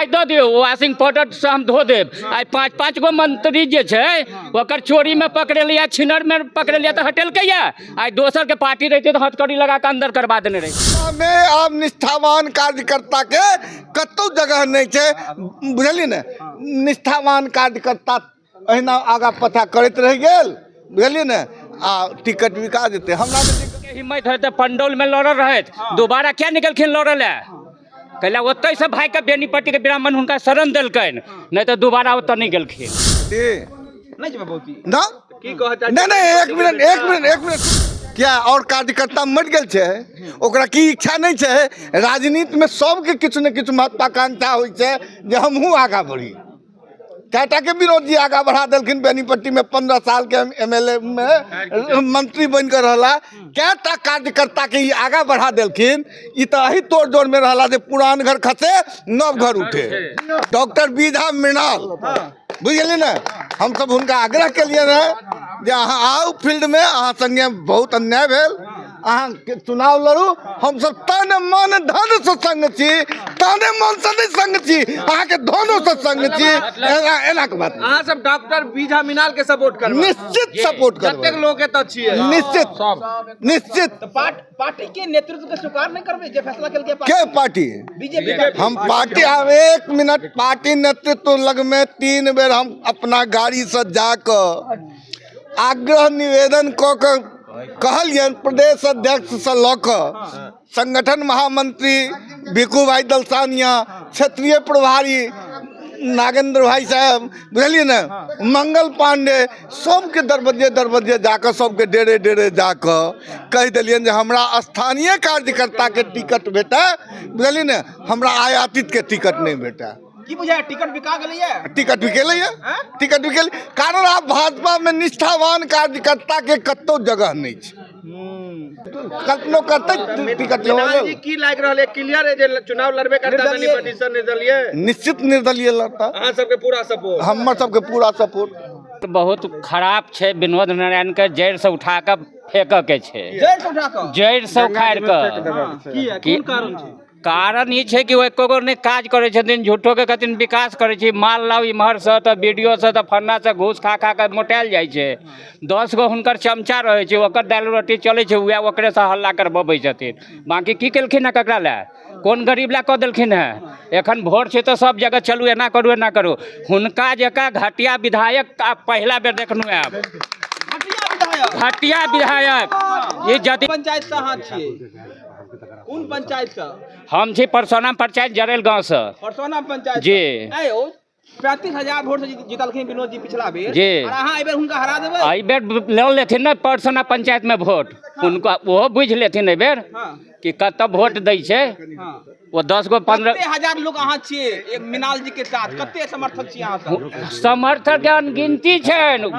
पाइ दऽ दियौ, वॉशिंग पाउडरसँ हम धो देब। आइ 5-5 गो मंत्री जे छै ओकर चोरीमे पकड़ेलैए, छिनरमे पकड़ेलैए तऽ हटेलकैए। आइ दोसरके पार्टी रहितै तऽ हथकड़ी लगा कऽ अन्दर करबा देने रहितै। मे आब निष्ठावान कार्यकर्ताके कतहु जगह नहि छै, बुझलियै ने। निष्ठावान कार्यकर्ता अहिना आगा पाछा करैत रहि गेल, बुझलियै ने, आ टिकट बिका जेतै। हमरा हिम्मत होइत तऽ पंडौलमे लड़ल रहथि, दोबारा किया निकलखिन लड़ऽ लए? कैला ओतहिसँ भागिके बेनीपट्टीके ब्राह्मण हुनका शरण देलकनि, नहि तऽ दोबारा ओतऽ नहि गेलखिन। नहि जेबै भौजी ना की कहऽ नहीं नहीं, एक मिनट एक मिनट एक मिनट। क्या और कार्यकर्ता मरि गेल छै? ओकरा की इच्छा नहि छै? राजनीतिमे सबके किछु ने किछु महत्वाकांक्षा होइ छै जे हमहूँ आगाँ बढ़ी। कएटाके विनोद जी आगाँ बढ़ा देलखिन। बेनीपट्टीमे 15 सालके MLA मे मंत्री बनि कऽ रहला, कएटा कार्यकर्ताके ई आगाँ बढ़ा देलखिन। ई तऽ एही तोड़ जोड़मे रहला जे पुरान घर खसे नव घर उठे। डॉक्टर बीधा मृणाल, बुझि गेलियै ने, हमसब हुनका आग्रह केलियनि हेँ जे अहाँ आउ फील्डमे, अहाँ सङ्गे बहुत अन्याय भेल, अहाँ चुनाव लड़ू, हमसब तन मन धनसँ सङ्ग छी। तने मनसँ नहि सङ्ग छी, अहाँके धनोसँ सङ्ग छी। एना एनाके बात नहि। अहाँ सब डॉक्टर बीजा मिनाल के सपोर्ट करबै? निश्चित सपोर्ट करबै। जतेक लोग एतऽ छियै? निश्चित निश्चित। पार्टी के नेतृत्व के स्वीकार नहीं करबै जे फैसला केलकै? के पार्टी? बीजेपी। हम पार्टी, आब एक मिनट, पार्टी नेतृत्व लगमे 3 बेर हम अपना गाड़ीसँ जाकऽ आग्रह निवेदन कऽ कऽ कहलियनि, प्रदेश अध्यक्षसँ लऽ कऽ संगठन महामंत्री भिखू भाई दलसानिया, क्षेत्रीय प्रभारी नागेंद्र भाई साहब, बुझलियै ने, मंगल पांडे, सबके दरबज्जे दरबज्जे जाकऽ, सबके डेरे डेरे जाकऽ कहि देलियनि जे हमरा स्थानीय कार्यकर्ताके टिकट भेटय, बुझलियै ने, हमरा आयातितके टिकट नहि भेटय। की बुझाय, टिकट बिका गेलैया? टिकट बिकेलैया, टिकट बिकेलै। कारण आब भाजपामे निष्ठावान कार्यकर्ताके कतहु जगह नहि छै। कतनो करतै टिकट लेबऽ मिनाल जी लेल। की लागि रहल है? क्लियर है जे चुनाव लड़बे करता बेनीपट्टी से निर्दलीय? निश्चित निर्दलीय लड़ता। अहाँ सबके पूरा सपोर्ट? हमर सबके पूरा सपोर्ट। बहुत खराब छै। विनोद नारायणके जड़िसँ उठा कऽ फेकऽ के छै। जड़ से उठा कऽ? जड़िसँ उखाड़ि कऽ। किया? कोन कारण छै? कारण ई छै कि ओ एको गो नहि काज करै छथिन। झूठोके कहथिन विकास करै छी। माल लाउ इम्हरसँ तऽ बीडीओसँ तऽ फन्नासँ, घूस खा खा कऽ मोटायल जाइ छै। 10 गो हुनकर चमचा रहै छै, ओकर दालि रोटी चलै छै, उएह ओकरेसँ हल्ला करबबै छथिन। बाँकी की केलखिन हँ? ककरा लए, कोन गरीब लए कऽ देलखिन हँ? एखन भोट छै तऽ सब जगह चलू, एना करू, एना करू। हुनका जकाँ घटिया विधायक आब पहिला बेर देखलहुँ आब। घटिया विधायक? घटिया विधायक ई यदि पंचायत से अहाँ छियै? कोन पंचायत से? हम छी परसौना पंचायत, जरेल गाँवसँ। परसौना पंचायत। जी। आइ ओ 35,000 वोट से जीतलखिन विनोद जी पिछला बेर। जी। और अहाँ एहि बेर हुनका हरा देबै? एहि बेर लऽ लेथिन ने परसौना पंचायतमे वोट हुनका, ओहो बुझि लेथिन एहि बेर कि कतऽ वोट दै छै। ओ 10 गो 15 कते हजार लोग अहाँ छियै एक मिनाल जी के साथ? कते समर्थक छियै अहाँ सब? समर्थक के अनगिनती छनि।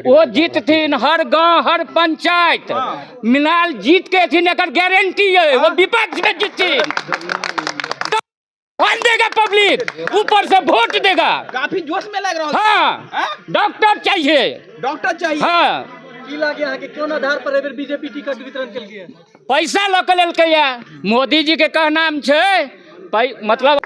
ओ जीतथिन हर गांव, हर पंचायत। मिनाल जीत के एथिन, एकर गारंटी है। वो विपक्ष में जीतथिन, धन देगा पब्लिक, ऊपर से वोट देगा। काफी जोश में लग रहल। हाँ, डॉक्टर चाहिए। डॉक्टर चाहिए। हाँ। की लागे अहाँके, कोन आधार पर एहि बेर बीजेपी टिकट वितरण केलकै? पैसा लऽ के लेलकैया। मोदी जी के कहनाम छै मतलब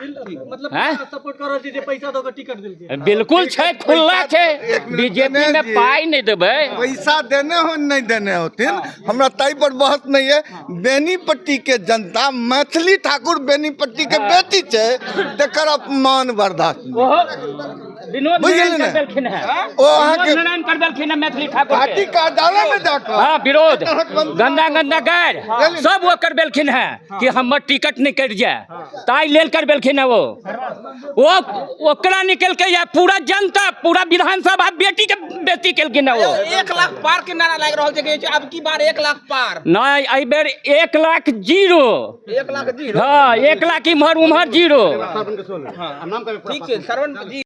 मतलब हैं? सपोर्ट कर रहल छी जे पैसा दऽ कऽ टिकट देलकै? बिल्कुल छै, खुला छै। एक मिनट, बीजेपी में गणेश जी। पाइ नहि देबै। पैसा देने हो नहीं देने होथिन, हमरा ताहि पर बहस नहीं है। बेनीपट्टी के जनता, मैथिली ठाकुर बेनीपट्टी के बेटी छै, तकर अपमान बर्दाश्त नहि। ओहो विनोद बुझि नारायण गेलियै ने? करबेलखिन हेँ। ओ अहाँके विनोद नारायण करबेलखिन हेँ मैथिली ठाकुर पार्टी के। कार्यालय में जाकऽ हाँ, विरोध, तरहक गंदा गंदा गारि सब वो करबेलखिन हेँ कि हमर टिकट नहि कटि जाय, ताहि लेल करबेलखिन हेँ। वो ओकरा निकलके या पूरा जनता, पूरा विधानसभा बेटी के बेटी केलखिन हेँ वो। 1 लाख पार के नारा लागि रहल छै कि अब की बार 1 लाख पार? नहि, एहि बेर 1 लाख जीरो। 1 लाख जीरो? हाँ, 1 लाख इम्हर उम्हर जीरो। ठीक छै, श्रवण जी।